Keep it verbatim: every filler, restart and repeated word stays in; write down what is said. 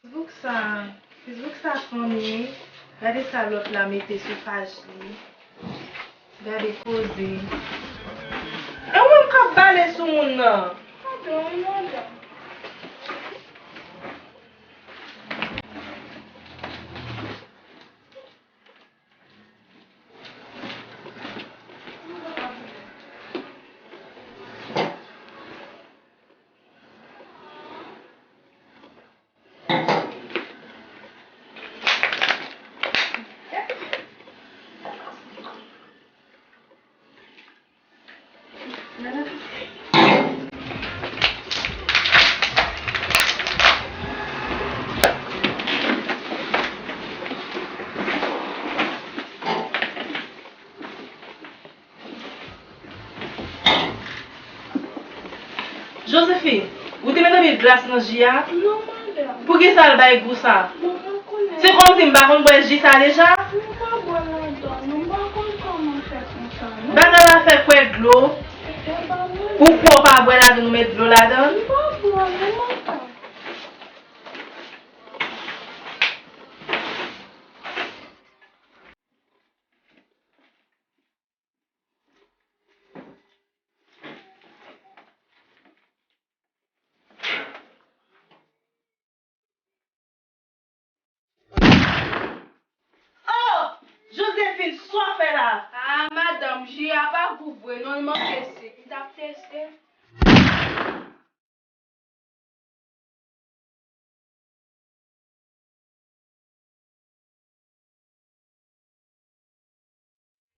Facebook sa, Facebook sa fanmi, gade sa lòt la mete sou paj li. Gade koze. E ou menm k ap bale sou moun nan. Madanm, madanm. Josephine, ou te mete pil glas nan ji a? Non, madanm. Poukisa l bay gou sa? Bon, mwen konnen. Se kòmsi m pa konn bwè ji sa deja? Nou pa bwè ladan, nou pa konn kòman fè konsa, non. Bagay la fè kwè dlo. E pa vre. Ou kwè w pa bwè ladan, nou met dlo ladan? Nou pa bwè, non, madanm. Oh! Josephine, sa w fè la? Ah, madanm, ji a pa gou vre, non, l manke sik.